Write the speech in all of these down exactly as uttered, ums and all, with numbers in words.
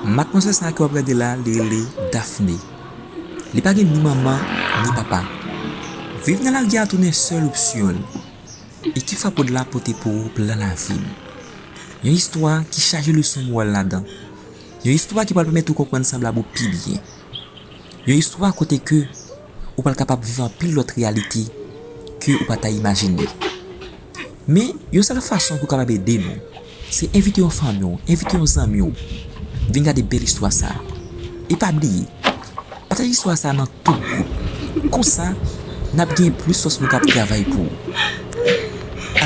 Madmwazèl sa ke w ap gade la, li rele Daphné. Li pa gen ni manman, ni papa. Viv nan lari a tounen sèl opsyon l. Ekip Frapod la pote pou ou Plan Lavi m. Yon istwa ki chaje leson moral ladan. Yon istwa ki pral pèmèt ou konprann sanblab ou pi byen. Yon istwa kote ke ou pral kapab viv anpil lòt reyalite ke ou pa ta imajine. Men, yon sèl fason pou w kapab ede nou, se envite yon fanmi w, envite yon zanmi w, vin gade bèl istwa sa a. E pa bliye, pataje istwa sa a nan tout gwoup. Konsa, n ap gen plis fòs pou n kab travay pou ou.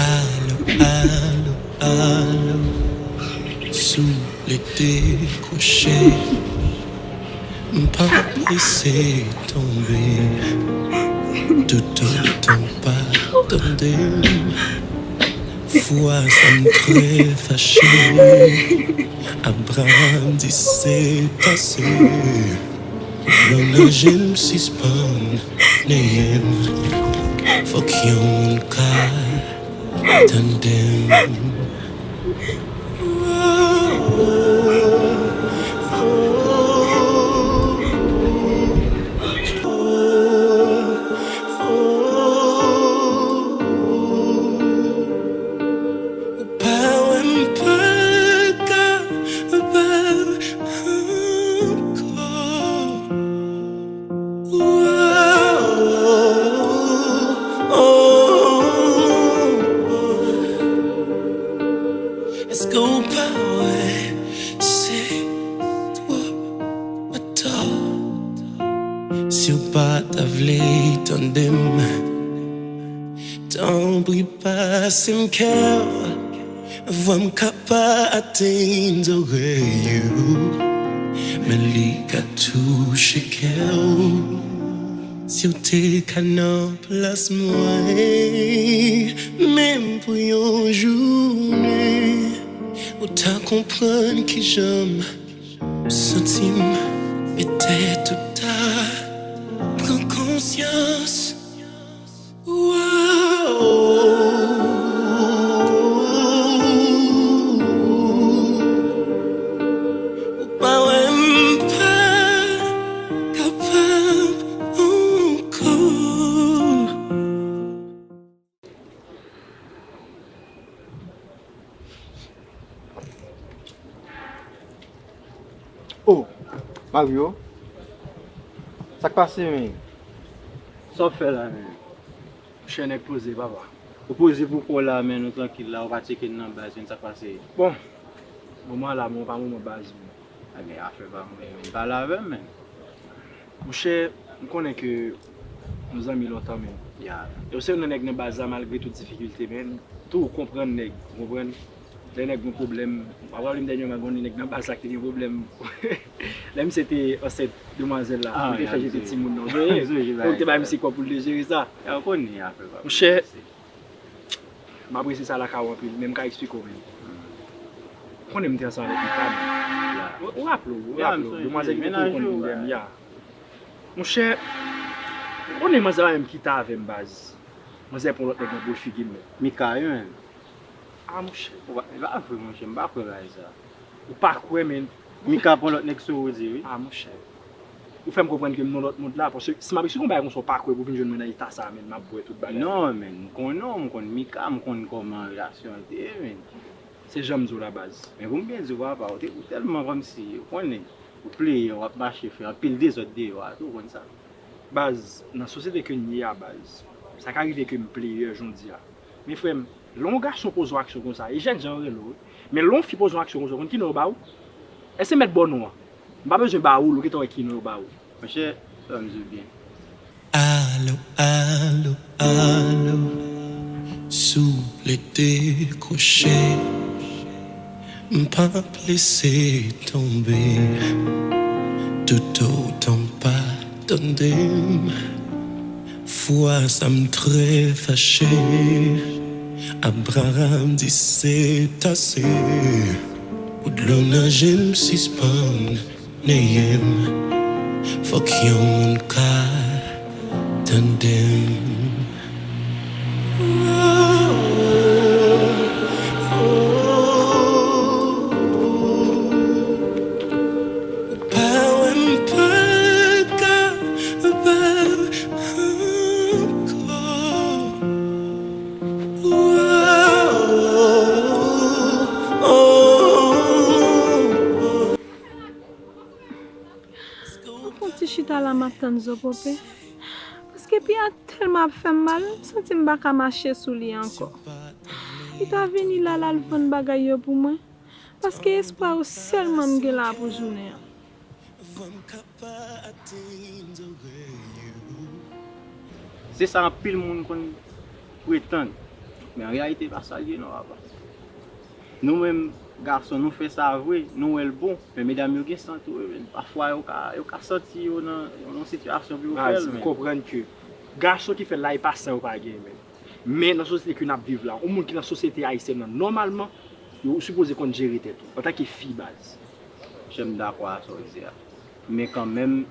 Alo, alo, alo, souple dekwoche. M p ap lese tonbe, toutotan w pa tande m. Fwa sa m trè fache, Abraham di se pase. Lò nan je m sispann neye m, fòk yon moun ka tande m. Ou pa wè m pa kapab ankò. Èske w pa wè se twòp atò? Si w pa ta vle tande m, tanpri pase m kè w. Vwa m ka pa atenn zòrèy ou, men li ka touche kè w. Si w te ka nan plas mwen, menm pou yon jounen, ou ta konprann kijan m santi m. Petèt ou ta pran konsyans. Ou pa wè m pa kapab ankò. Oh, Mario, sa k pase, men? Sa w ap fè la, men? Monchè, nèg poze, papa. Ou poze pou kò w la, men nou trankil la, ou pa tcheke n nan baz, men sa k pase? Bon, moman la, men, pa moman baz, men. A, men afè pa mwen, men pale avè m, men. Monchè, m konnen ke nou zanmi lontan, men. Ya. E w se youn nan nèg nan baz la, malgre tout difikilte, men. Tou ou konprann nèg, ou konprann? Lè nèg gen pwoblèm, m pa pral di m dènyèman gen yon nèg nan baz la ki te gen pwoblèm. Lè misye te ansent demwazèl la, ah, li te fè jete timoun nan. Ou sonje? Ou te bay misye kòb pou l te jere sa. Ya, ou konnen afè pa. Monchè, m apresye sa lakay ou anpil, men m ka eksplike w, men. Ou konnen m te ansanm avèk Mika, men. Ou raple w, ou raple w, demwazèl ki te tou konn vin dèyè m, ya. Monchè, ou konnen manzè pa menm kite avè m, baz. Manzè pran lòt nèg nan boul figi m, men. Mika, wi, men. Ah, monchè. Ou pa, e pa vre, monchè, m pa kwè bagay sa. Ou pa kwè, men. Mika pran lòt nèg sou ou di, wi. Ah, monchè. Ou fè m konprann ke m nan lòt mond la, paske si m ap eksplike yon bagay konsa, ou pa kwè pou w vin jwenn mwen nan eta sa, men, m ap bwè tout bagay. Non, men, m konnen w, m konn Mika, m konn kòman relasyon an te ye, men. Se jan m di w la, baz. Men pou m byen di w, papa, ou te, ou tèlman kòmsi, ou konnen, ou player, w ap mache fè anpil dezòd deyò a tou, ou konn sa. Baz, nan sosyete ke n ye a, baz, sa ka rive ke m player jan w di a. Men frè m, lè yon gason poze yon aksyon konsa, e jènjan yo rele w, wi. Men lè yon fi poze yon aksyon konsa, ou konn ki non yo ba ou? Èske se mèt ba w non an? M pa bezwen ba ou l, ou gentan wè ki non yo ba ou. Monchè, sa m di w byen. Alo, alo, alo, souple dekwoche. M p ap lese tonbe, toutotan w pa tande m. Fwa sa m trè fache, Abraham di se ase. Pou dlo nan je m sispann neye m, fòk yon moun ka tande m. Sa la m ap tann Zopope. Paske pye a tèlman ap fè m mal, m santi m pa ka mache sou li ankò. Li ta vini la, l al vann bagay yo pou mwen. Paske espwa yo sèlman m gen la pou jounen an. Se sa anpil moun konn pretann. Men an reyalite, pa sa l ye non, papa. Nou menm, gason, nou fè sa vre, nou wè l bon, men medam yo gen san tou, wi, men pafwa yo ka, yo ka santi yo nan yon sitiyasyon pou yo fè l, men. Baz, m konprann ke gason ki fè l la, e pa san yo pa gen, men. Men nan sosyete ke n ap viv la, yon moun ki nan sosyete ayisyèn nan, nòmalman, ou sipoze konn jere tèt ou, antanke fi, baz. Monchè, m dakò a sa w di a. Men kanmenm,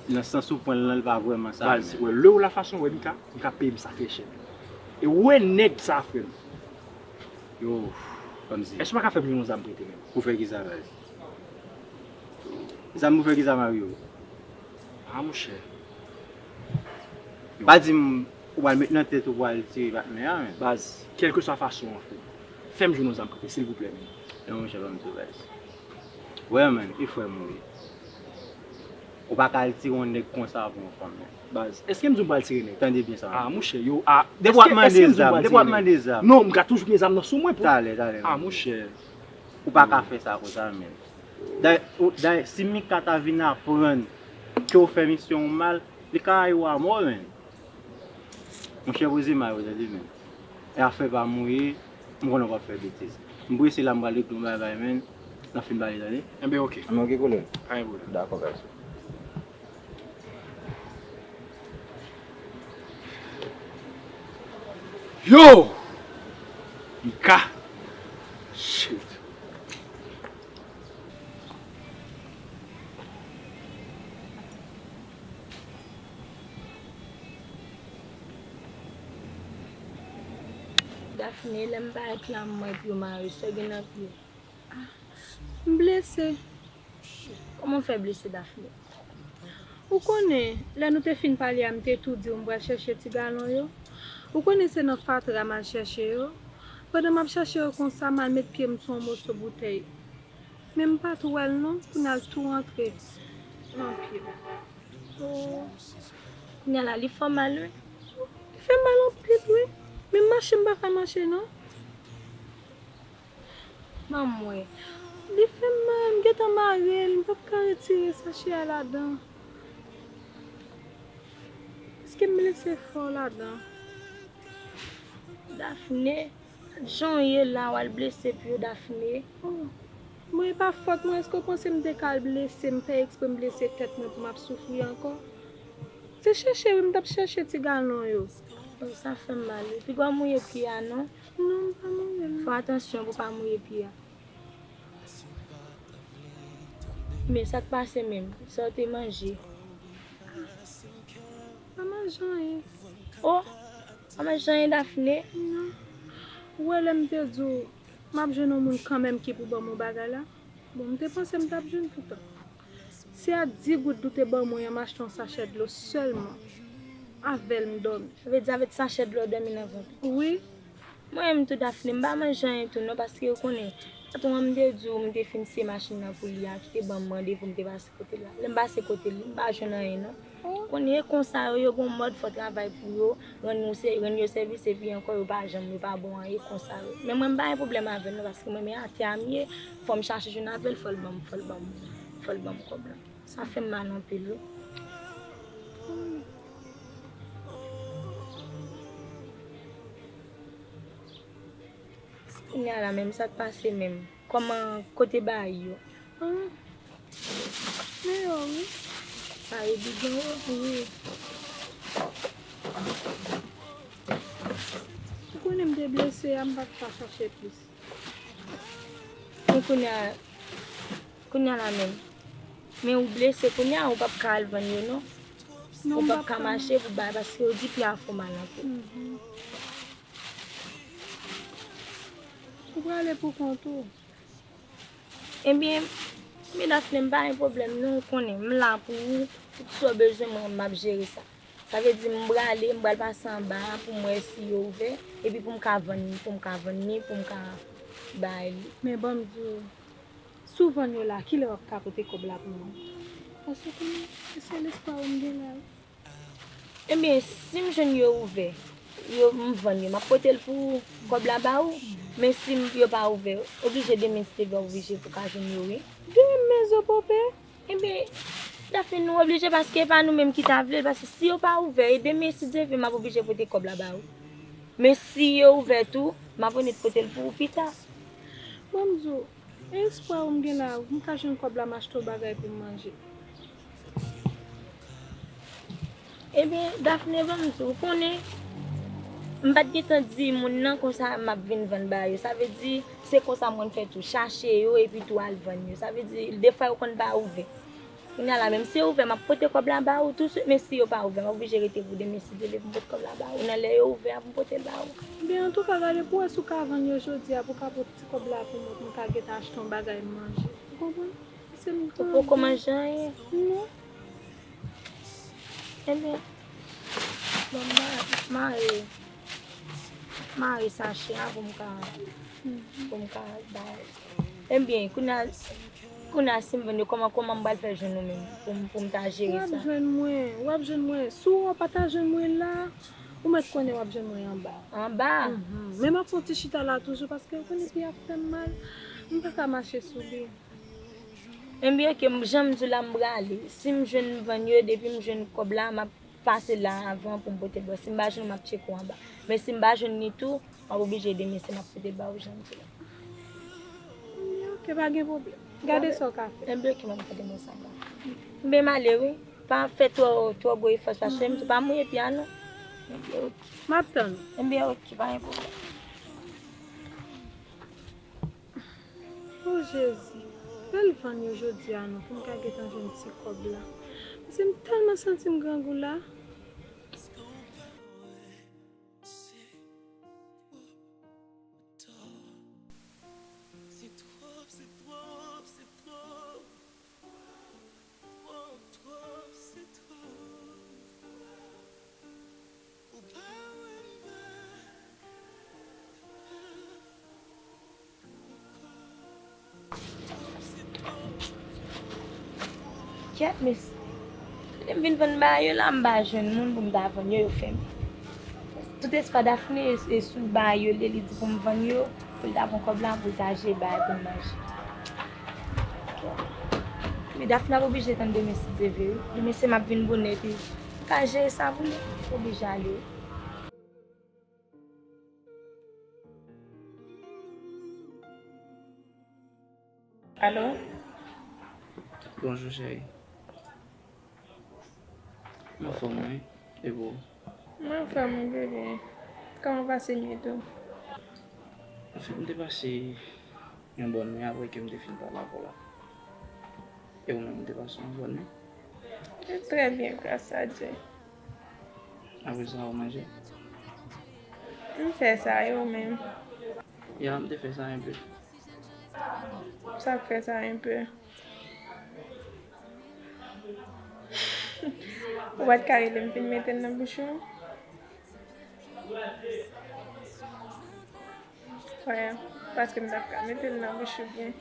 nan sans ou pran l lan, li pa vrèman sa. Baz, wè, le ou la fason, wè, Mika, Mika peye m sa trè chè. E wè nèg sa, frè m. Yo, kòmsi. Èske ou pa ka fè m yon zam prete menm? Pou fè kisa, baz? Zam pou fè kisa, Mario? Ah, monchè. Pa di m ou pral met nan tèt ou pral tire patnè a, men. Baz, kèlkeswa fason an, frè m, fè m jwenn yon zam prete, silvouplè, men. Non, monchè, ban m di w, baz. Wè, man, e frè m ou ye. Ou pa ka al tire yon nèg konsa pou yon fanm, men. Baz, èske m di w m pral tire nèg? Tande byen sa. Ah, monchè, yo, ah, depi w ap mande zam, depi w ap mande zam. Non, m ka toujou gen zam nan sou mwen pou. Talè, talè. Ah, monchè. Ou pa ka fè sa konsa, men. Dayè, si Mika ta vin aprann ke w fè misyon w mal, li ka rayi w amò, men. Monchè, poze may ou tande, men. E afè pa m ou ye, m konnen w p ap fè betiz. M prese la, m pral regle yon bagay, men. N ap fin pale, tande? Enben, oke. Enben, oke, koulè. Pa gen pwoblèm. Dakò, gason. Yo! Mika! Shit! Dafne, lè m parèt la m wè pye w mare, sa w gen nan pye w? M blese. Kòman w fè blese, Dafne? Ou konnen, lè nou te fin pale a, m te tou di w m pral chèche ti galon yo. Ou konnen se nan fatra m al chèche yo. Pandan m ap chèche yo konsa, m al met pye m sou yon moso boutèy. Men m pa t wè l non, kounye a l tou rantre nan pye m. Oh, kounye a la, li fè w mal, wi. Li fè m mal anpil, wi. Menm mache m pa ka mache non. Ban m wè. Li fè m mal, m gentan mare l, m p ap ka retire sachè a ladan. Èske m blese fò ladan? Dafne, jan w ye la, w al blese pye w, Dafne. Oh, mwen, e pa fòt mwen, èske w panse m te ka al blese, m fè ekspre m blese tèt mwen pou m ap soufri ankò? Se chèche wi, m t ap chèche ti galon yo. Oh, sa fè m mal wi. Piga w mouye pye a non. Non, m pa mouye l non. Fè w atansyon pou w pa mouye pye a. Men sa k pase menm? Sa w te manje? Pa manje anyen. Oh! Pa manje anyen, Dafne? Non. Ou wè lè m te di w m ap jwenn yon moun kanmenm ki pou ban m yon bagay la? Bon, m te panse m t ap jwenn toutan. Se a di goud ou te ban mwen an m achte yon sachè dlo sèlman. Avè l m dòmi. Sa vle di avè ti sachè dlo w dòmi nan vant ou? Wi. Mwen menm tou Dafne, m pa manje anyen tou non, paske ou konnen, tankou jan m te di w, m te fin siye machin nan pou li a, ki te ban m randevou m te pase kote l la. Lè m pase kote l, m pa jwenn anyen non. Ou konnen e konsa yo, yo gen yon mòd fè w travay pou yo, rann yo sè, rann yo sèvis, epi ankò yo pa janm, yo pa ba w anyen, e konsa yo. Men mwen m pa gen pwoblèm avè l non, paske mwen menm atè a m ye, fò m chache jwenn avè l, fò l ban m, fò l ban m, fò l ban m kòb la. Sa fè m mal anpil wi. Kounye a la menm, sa k pase menm? Kòman kote bagay yo? Ah, deyò wi. Sa yo bidon yo? Wi. Ou konnen m te blese a, m pa t ka chache plis. Men kounye a, kounye a la menm. Men ou blese kounye a, ou p ap ka al vann yo non. Ou p ap ka mache pou bay, paske yo di pye a fè w mal anpil. Ou prale pou kont ou. Ebyen, men Dafne, m pa gen pwoblèm non, ou konnen, m la pou ou, tout sa w bezwen mwen, m ap jere sa. Sa vle di m prale, m pral pase anba a pou m wè si yo ouvè, epi pou m ka vann, pou m ka vann li, pou m ka bay li. Men ban m di w, si w vann yo la, kilè w ap ka pote kòb la pou mwen? Paske konnen se sèl espwa m gen la wi. Ebyen, si m jwenn yo ouvè, yo, m vann yo, m ap pote l pou ou, kòb la ba ou. Men si m, yo pa ouvè, oblije demen si te vle oblije pou ka jwenn yo, wi. Demen, Zo Pope? Ebyen, Dafne, nou oblije paske e pa nou menm ki ta vle l, paske si yo pa ouvè, e demen si Dye vle, m ap oblije pote kòb la ba ou. Men si yo ouvè tou, m ap remet pote l pou ou pita. Bon, m di w, e espwa m gen la, m ka jwenn kòb la, m achte yon bagay pou m manje. Ebyen, Dafne, ban m di w, ou konnen, m pa t gentan di moun nan konsa m ap vin vann ba yo. Sa vle di, se konsa m konn fè tou, chache yo epi tou al vann yo. Sa vle di, defwa yo konn pa ouvè. Kounye a la, menm si yo ouvè, m ap pote kòb la ba ou tousuit, men si yo pa ouvè, m ap oblije rete pou demen si Dye vle pou m pote kòb la ba ou. Nan lè yo ouvè a, pou m pote l ba ou. Ebyen, antouka, gade pou w wè si w ka vann yo jodi a, pou w ka pote ti kòb la pou mwen, pou m ka gentan achte yon bagay manje. Ou konprann? Ou poko manje anyen? Non. Ebyen, bon, m a, mare, mare sache a pou m ka, pou m ka bay. Ebyen, kounye a, kounye a, si m vann yo, kòman, kòman m pral fè jwenn ou menm pou m, pou m ta jere sa? W ap jwenn mwen, w ap jwenn mwen. Si w pa ta jwenn mwen la, ou mèt konnen w ap jwenn mwen anba. Anba? Mhm. Men m ap fè yon ti chita la toujou, paske ou konnen pye ap fè m mal. M pa ka mache sou li. Ebyen, oke, m, jan m di w la, m prale. Si m jwenn m vann yo, depi m jwenn kòb la, m ap pase la avan pou m pote l ba w. Si m pa jwenn, m ap tcheke w anba. Men si m pa jwenn li tou, m ap oblije demen se m ap pote l ba ou, jan m di w la. Ebyen, oke, pa gen pwoblèm. Gade sa w ka fè. Ebyen, oke, m ap gade mwen sa m ka fè. Ebyen, m ale, wi. Pa fè twò, twò gwo efò, paske m di w pa mouye pye a, non. Ebyen, oke. M ap tann ou. Ebyen, oke, pa gen pwoblèm. O Jezi, fè l vann yo jodi a non, pou m ka gentan jwenn ti kòb la. Paske m tèlman santi m grangou la. Kèt, mesye. Lè m vin vann bagay yo la, m pa jwenn moun pou m ta vann yo, yo fèmen. Tout espwa Dafne e, e sou bagay yo li ye, li di pou m vann yo, pou l ta pran kòb la, pou l ta jere bagay pou l manje. Men Dafne ap oblije tann demen si Dye vle, wi. Demen se m ap vin bonè, epi m ka jere sa pou li. Oblije ale, wi. Alo? Bonjou, cheri. M anfòm, wi. E pou ou? M anfòm, wi, bebe. Kòman w pase nuit ou? Anfèt, m te pase yon bòn nuit apre ke m te fin pale avè w la. E ou menm, ou te pase yon bòn nuit? Trè byen, gras a Dye. Apre sa, ou manje? M fè sa, e ou menm? Ya, m te fè sa enpe. Sa k fè sa enpe? Ou pa t ka rele m fin mete l nan bouch ou? Wè, paske m t ap ka mete l nan bouch ou byen.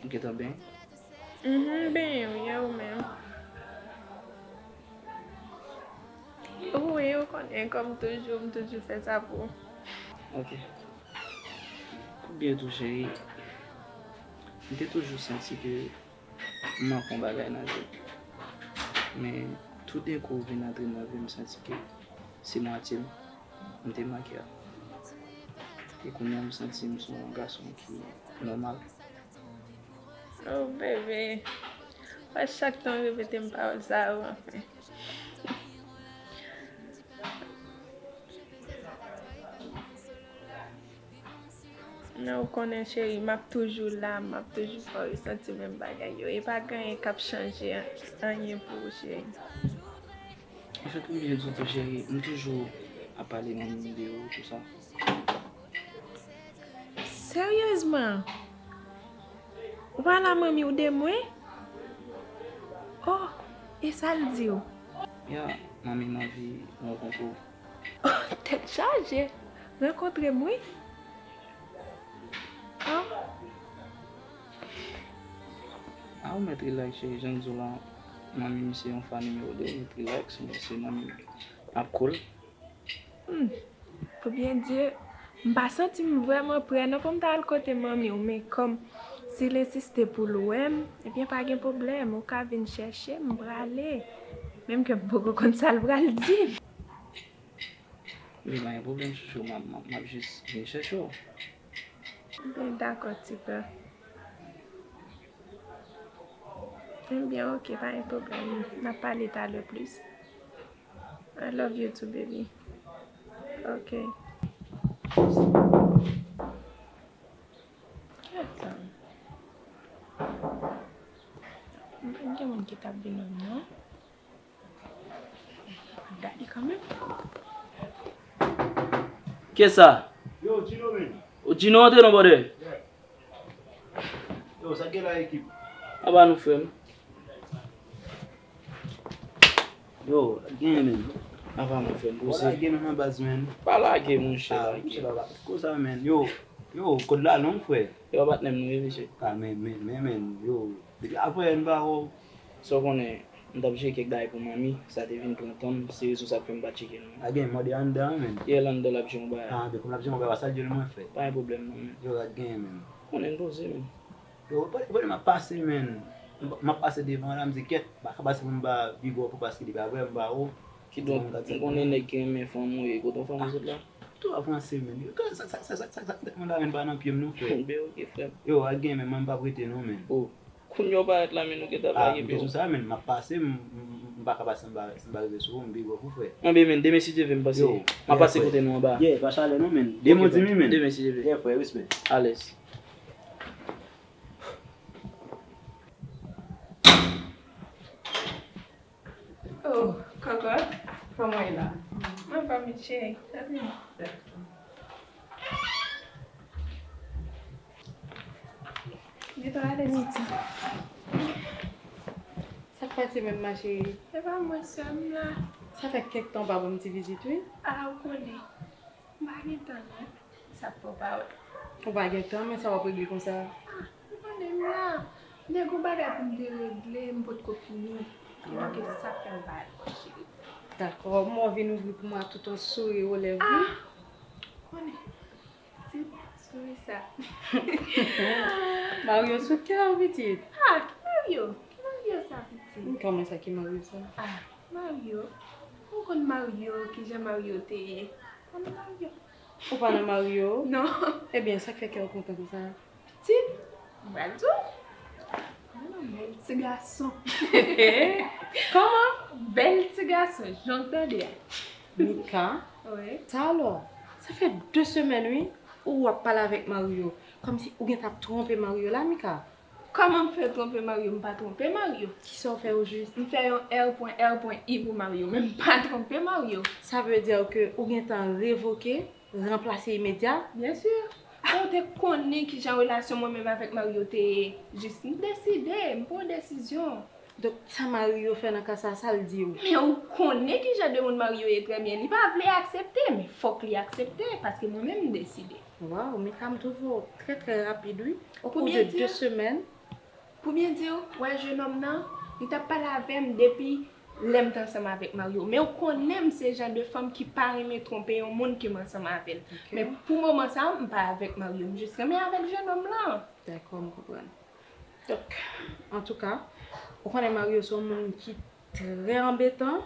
Ou gentan benyen? Mhm, m benyen wi, e ou menm? Wi, ou konnen, kòm toujou, m toujou fè sa pou ou. Ok. Pou byen tou, cheri, m te toujou santi ke m manke yon bagay nan vi m. Men, toudenkou, ou vin antre nan vi m, m santi ke se mwatye m, m te manke a. E kounye a, m santi m se yon gason ki nòmal. Oh, bebe. Wè, chak tan w repete m pawòl sa yo, anfen. Men ou konnen, cheri, m ap toujou la, m ap toujou fè w resanti menm bagay yo. E pa gen anyen k ap chanje an-, anyen pou ou, cheri. Anfèt, pou m byen di w tou, cheri, m toujou ap pale moun de ou, tou sa. Seryezman? Ou pale a manmi w de mwen? Oh, e sa l di w? Ya, manmi m anvi rankontre w. Oh, tèt chaje! Rankontre m, wi. Oh. Ou mèt rilaks, cheri, jan m di w la, manmi m se yon fan nimewo de, ou mèt rilaks, men se manmi m ap cool. Hmm. Pou byen di, m pa santi m vrèman prè non pou m ta al kote manmi w, men kòm si l ensiste pou l wè m, ebyen pa gen pwoblèm, ou ka vin chèche m, m prale. Menm ke m poko konn sa l pral di m. Wi, pa gen pwoblèm, chouchou, m ap, m ap, m ap jis vin chèche w. Ebyen, dakò, ti frè. Ebyen, oke, pa gen pwoblèm. N ap pale talè plis. I love you too, baby. Oke. Atann. Gen moun ki t ap vin wè m, non? Gade kanmenm. Kiyès sa? Yo, Gino, men. O, Gino, antre non, brother. Yeah. Yo, sa k gen la, ekip? Aba nou, frè m. Yo, sa k gen, men. Aba nou, frè m, poze. Wala gen men nan baz, men. Pa lage, monchè, ah, lage. Monchè, pa, pa, konsa, men. Yo, yo, kòd la long, frè. Yo, patnè m nou ye, mesye. Ah, men, men, men, men, yo. Depi apre, n pa wè w. Sa w konnen, m t ap jere kèk bagay pou manmi, sa te vin pran tan m, se rezon sa k fè m pa tcheke l non. A gen mòde anndan an, men. Yè l anndan l ap jere yon bagay. Ah, ben, kòm l ap jere yon bagay, w a salye l mwen, frè. Pa gen pwoblèm non, men. Yo, a gen, men. Konnen l poze, men. Yo, konnen, konnen m ap pase, men. M, m ap pase devan la, m di, kèt, m pa ka pase pou m ba big up ou paske li pa vrè, m ba ou. Kidonk, m konnen nèg ki renmen fanm ou ye, kote yon fanm ou sot la? Tou avanse, men. Yo, sa, sa, sa, men, pa nan pye m non, frè. Ben, oke, frè m. Yo, a gen, men, mwen m p ap rete non, men. Oh. Kounye a w parèt la, men nou gentan lage pye w. Ah, m te sou sa, men m ap pase, m, m, m, m pa ka pase, m pa, m pa rive sou ou, m big up ou, frè. Anben, men, demen si Dye vle, m pase. Yo, m ap pase kote nou anba. Yeah, pa chalè non, men. Demen w di m wi, men. Demen si Dye vle. Yeah, frè, respè. Alèz. Oh, kòkòt, kòman w ye la? Anfòm wi, cheri. Sa byen. Gentan alèz. Sa k pase menm, ma chérie? Se pa mwen sèl m la. Sa fè kèk tan w pa ban m ti vizit, wi. Ah, ou konnen. M pa gen tan non. Sa k fè w pa wè? Ou pa gen tan, men sa w ap regle konsa? Ah, ou konnen m la. M te gon bagay pou m te regle, m potko fini. Kidonk, se sa k fè m pa al wè w, cheri. Dakò, m wè w vin ouvri pou mwen ak tout yon souri o lèv, wi. Ah, ou konnen. Ti souri sa. Mario sou kè w, pitit. Ah, ki Mario? Ki Mario sa, pitit? Kòman sa, ki Mario sa? Ah, Mario. Ou konn Mario, kijan Mario te ye? Konn Mario. Ou pa nan Mario? Non. Ebyen, sa k fè kè w kontan konsa? Ti, m pral di w. Mwen nan bèl ti gason. Kòman? Bèl ti gason, jan w tande a. Mika? Wi. Sa alò? Sa fè de semèn, wi, ou ap pale avèk Mario. Kòmsi ou gentan ap twonpe Mario la, Mika. Kòman m fè twonpe Mario? M pa twonpe Mario. Kisa w fè ojis? M fè yon R pwen R pwen I pou Mario, men m pa twonpe Mario. Sa vle di ke ou gentan revoke, ranplase imedya? Byen si. Ou te konnen kijan relasyon mwen menm avèk Mario te ye. Jis m deside, m pran yon desizyon. Donk, sa Mario fè nan ka sa, sa l di w? Men ou konnen kijan de moun Mario ye trè byen. Li pa vle aksepte, men fòk li aksepte, paske mwen menm m deside. Waw, Mika, m twouve w trè, trè rapid, wi. Au cours de deux semaines. Pou byen di w, wè jenòm nan, li t ap pale avè m depi lè m te ansanm avèk Mario. Men ou konnen m se jan de fanm ki pa renmen twonpe yon moun ke m ansanm avè l. Ok. Men pou moman sa, m pa avèk Mario, m jis renmen avèk jenòm lan. Dakò, m konprann. Donk, antouka, ou konnen Mario se yon moun ki trè anbetan,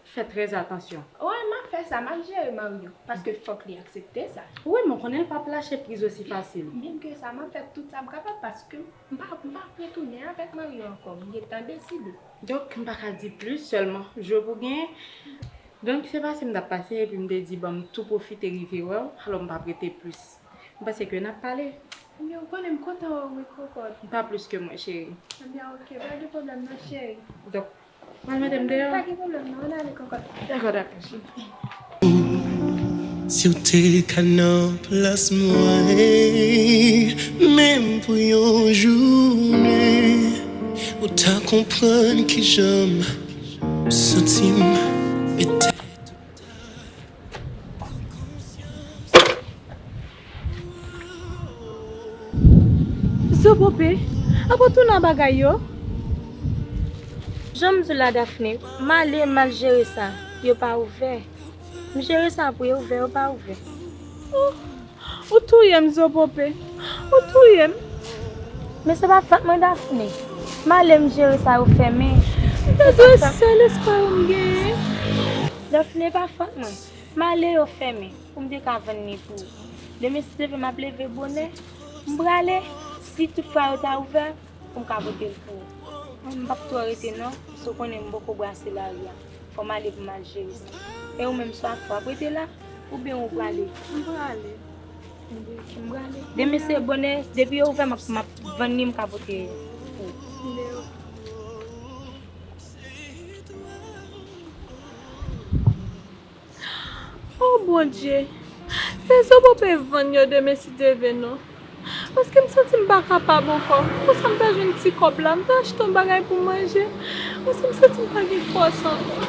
fè trè atansyon. Wi, m ap fè sa, m ap jere Mario, paske fòk li aksepte sa. Wi, men w konnen l p ap lache priz osi fasil. Menm ke sa, m ap fè tout sa m kapab, paske m pa, m p ap retounen avèk Mario ankò, m gentan deside. Donk, m pa ka di plis, sèlman jwe pou genyen. Donk, se pase m t ap pase, epi m te di, ban m tou pwofite rive wè w, alò m p ap rete plis. M panse ke n ap pale. Ebyen, ou konnen m kontan wè w, wi, kòkòt. Pa plis ke mwen, cheri. Ebyen, oke, pa gen pwoblèm non, cheri. Donk, pral mete m deyò? Pa gen pwoblèm non, ann ale, kòkòt. Dakò, dakò, cheri. Si w te ka nan plas mwen, menm pou yon jounen, ou ta konprann kijan m santi m, petèt. Zo pope, apa w tounen a bagay yo? Jan m di w la, Daphné, m ale, m al jere sa. Yo pa ouvè. M jere sa pou yo ouvè, yo pa ouvè. Ou touye m, Zopope. Ou touye m. Men se pa fòt mwen, Daphné. M ale, m jere sa, yo fèmen. M bezwen sèl espwa yo m genyen. Daphné, pa fòt mwen. M ale, yo fèmen. Pou m te ka vann li pou ou. Demen, si Dye vle, m ap leve bonè. M prale. Si toutfwa yo ta ouvè, pou m ka pote l pou ou. M p ap twò rete non, paske w konnen m poko brase lari a. Fò m ale pou m al jere sa. E ou menm, swa w ap rete la, oubyen ou prale? M prale. M prale. Demen se bonè, depi yo ouvè, m ap, m ap vann li, m ka pote pou ou. Oh Bondye, fè Zopope vann yo demen si Dye vle non. Paske m santi m pa kapab ankò. Konsa m ta jwenn ti kòb la, m ta achte yon bagay pou manje. Paske m santi m pa gen fòs ankò.